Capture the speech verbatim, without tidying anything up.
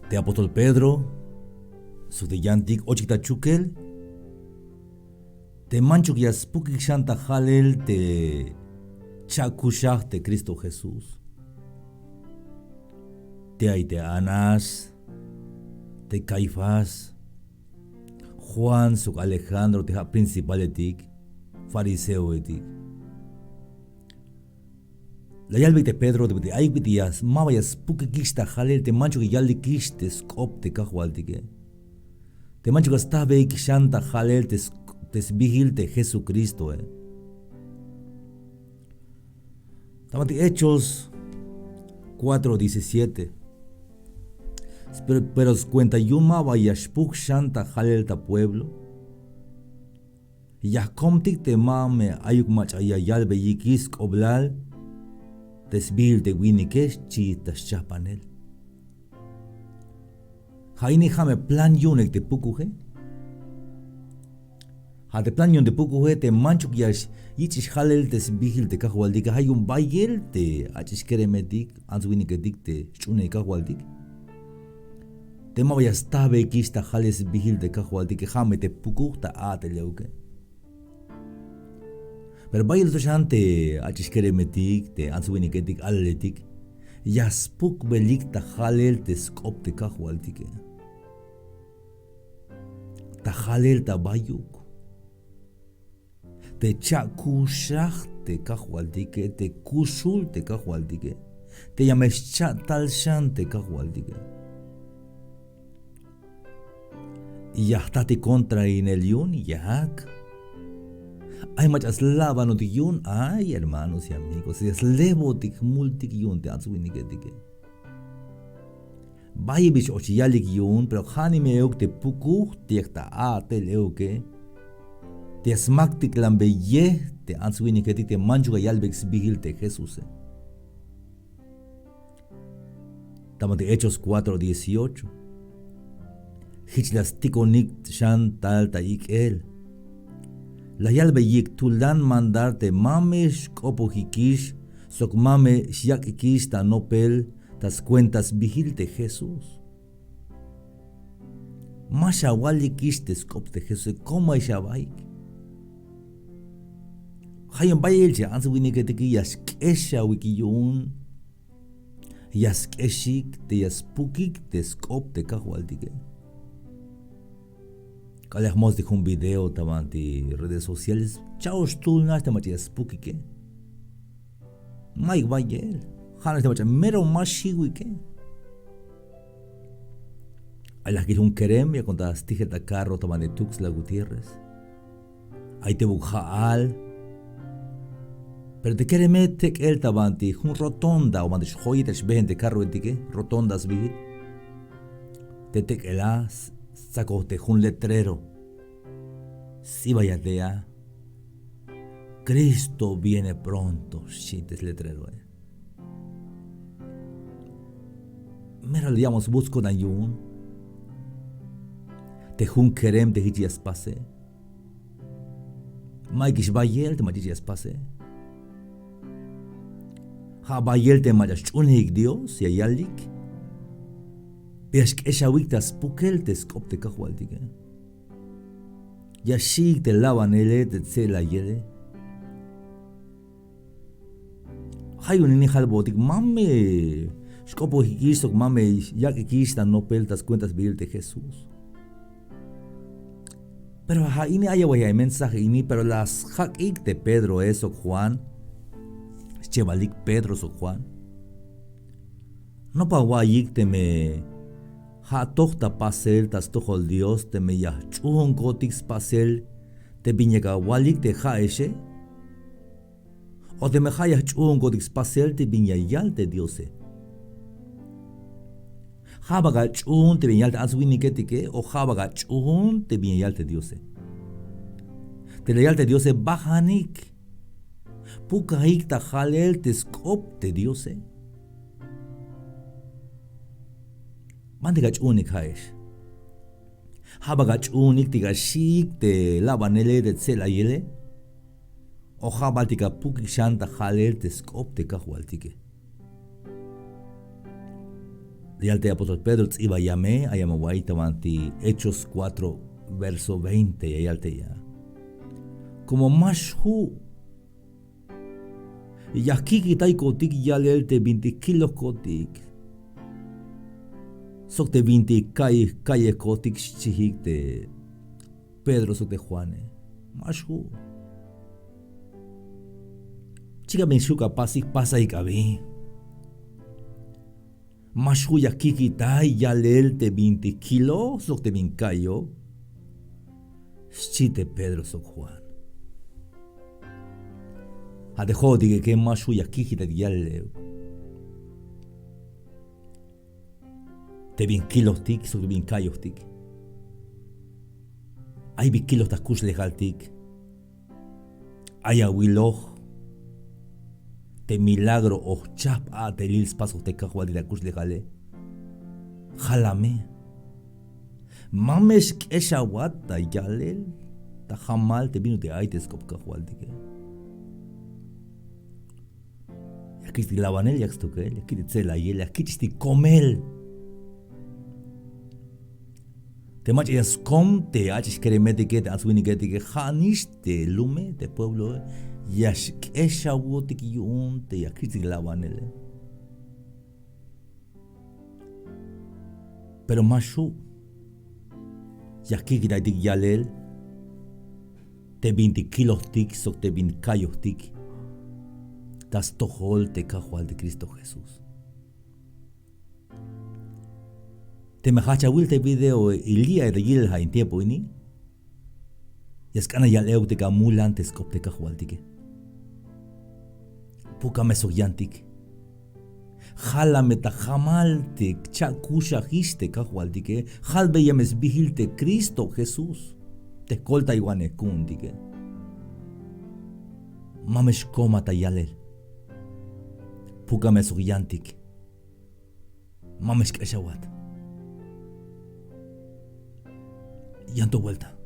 Te apóstol Pedro sok te yantik ochik ta chukel te manchuk ya spukik xan ta jalel te cha'kuxaj te Cristo Jesús. Te ay te Anás, te Caifás, Juan sok Alejandro te ja' principaletik, fariseoetik. La yalbey te Pedro te bit'il ayuk bit'il ya maba ya spukikix ta jalel te manchuk ya yalikix te sk'op te Kajwaltike, te manchuk ya stajbeyikix xan ta jalel te sbijil te Jesucristoe. Ta banti Hechos cuatro diecisiete. Pero skuenta yu'un maba ya xpuj xan ta jalel ta pueblo, ya jkomtik te ma me ayuk mach'a ya yalbeyikix sk'oblal te sbijil te winike, xchi ta xchajpanel. Ja' ini ja' me plan yu'un ek te pukuje. Ja' te plan yu'un te pukuje te manchuk ya yich'ix jalel te sbijil te Kajwaltike, ja' yu'un bayel te ach'ix keremetik, ants winiketik te sch'uunejik Kajwaltik, te maba ya stajbeyikix ta jalel sbijil te Kajwaltike, ja' me te pukuj ta a'tel euke. Pero bayel to xan te ach'ix keremetik, te ants winiketik, alaletik, ya spukbelik ta jalel te sk'op te Kajwaltike, ta jalel ta bayuk, te cha'kuxaj te Kajwaltike, te kuxul te Kajwaltike, te ya me xcha'tal xan te Kajwaltike. Ya jtatik kontrainel yu'un, yak. Ay mach'a slabanotik yu'un, ay hermanos y amigos, ya slebotik jmultik yu'un te ants winiketike. Bayel bix och yalik yu'un, pero ja'nix me euk te pukuj te yak ta a'tel euke, te ya smaktiklanbeyej te ants winiketik te manchuk ya yalbeyik sbijil te Jesuse. Ta banti Hechos cuatro dieciocho. Jich la stikonik xan tal ta ik'el. La yalbeyik tulan mandar te ma me xk'opojikix sok ma me xyak'ikix ta nopel ta skuenta sbijil te Jesús. Ma xawalikix te sk'op te Jesuse, komo ay xabaik. Ja' yu'un bayel che ants winiketike ya xk'exawik yu'un, ya sk'exik te ya spukik te sk'op te Kajwaltike. K'alal ya jmotstik jun video ta banti redes sociales, cha'ox jtul nax te mach'a ya spukike. Mayuk bayel, ja' nax te mach'a mero ma xiwike. Ay la jkil jun kerem yakon ta stijel ta carro ta banti Tuxtla Gutiérrez. Ay tebuk ja'al. Pero te kereme tek'el ta banti jun rotonda o banti xjoyet ta xbeen te carroetike, rotonda sbijil. Te tek'ela stsakoj te jun letrero. Sts'ibay a te a: Cristo viene pronto, xchi te sletreroe. Mero la ya'bon sbuts ko'tan yu'un te jun kerem te jich ya spase. Mayukix bayel te mach'a jich ya spase. Ja' bayel te mach'a sch'uunejik Dios ya yalik, ya xk'exawik ta spukel te sk'op te Kajwaltike. Ya xi'ik te labanele, te tse'layele. Ja' yu'un ini jalbotik, ma me xk'opojikix sok ma me yak'ikix ta nopel ta skuenta sbijil te Jesús. Pero ja' ini ay awa'y ay mensaje ini, pero la sjak'ik te Pedroe sok Juan, schebalik Pedro sok Juan. Nopa awa'yik teme ja' toj ta pasel ta stojol Dios, teme ya jch'uunkotik spasel te bin yak awalik te ja'exe, o teme ja' ya jch'uunkotik spasel te bin ya yal te Diose. Ja' bal ach'uun te bin ya yal te ants winiketike, o ja' bal ach'uun te bin ya yal te Diose. Te la yal te Diose bajanik, pukajik ta jalel te sk'op te Diose. Banti ach'uunik ja'ex. Ja' bal ach'uunik te axi'ik te labanele, te tse'layele, o ja' bal tik apukik xan ta jalel te sk'op te Kajwaltike. Yal te apóstol Pedro, ts'ibaya me, aya me awa'iy ta banti Hechos cuatro, verso veinte, ya yal te ya. Como ma xju' ya jkikitaykotik yalel te bintik kilojkotik sok te bintik ka'yejkotik, xchiik te Pedro sok te Juane. Ma xju'. Chikan bin xju' ka pasik, pasaik a bi. Ma xju' ya jkikitay yalel te bintik kiloj sok te bin ka'yoj, xchi te Pedro sok Juan. Ja' te jo'otike ma xju' ya jkikitay yalel euk te bin kilojtik sok te bin ka'yojtik. Ay bi kiloj ta jkuxlejaltik. Ay awiloj te milagro o jchajp a'telil spasoj te Kajwaltik ta jkuxlejale. Jala me. Ma me xk'exawat ta yalel ta jamal te bin ut'il ay te sk'op Kajwaltike. Ya kich'tik labanel, yak stukel, ya kich'tik tse'layel, ya kich'tik komel. Te mach'a ya skom te ach'ix keremetike, te ants winiketike, ja'nix te lume, te puebloe, ya xk'exawotik yu'un te ya kich'tik labanele. Pero ma xju' ya jkikitaytik yalel te bintik kilojtik sok te bin ka'yojtik ta stojol te Kajwaltik Cristo Jesús. Teme jajch awil te videoe y li' ay ta yilel ja' in tiempo ini, ya sk'an ya yal euk te ka mulan te sk'op te Kajwaltike. Pukame sok yantik. Jala me ta jamal te cha'kuxajix te Kajwaltike, jalbeya me sbiil te Cristo Jesús, te jkoltaywanej ku'untike. Ma me xkoma ta yalel. Pukame sok yantik. Ma me xk'exawat. Yan to vuelta.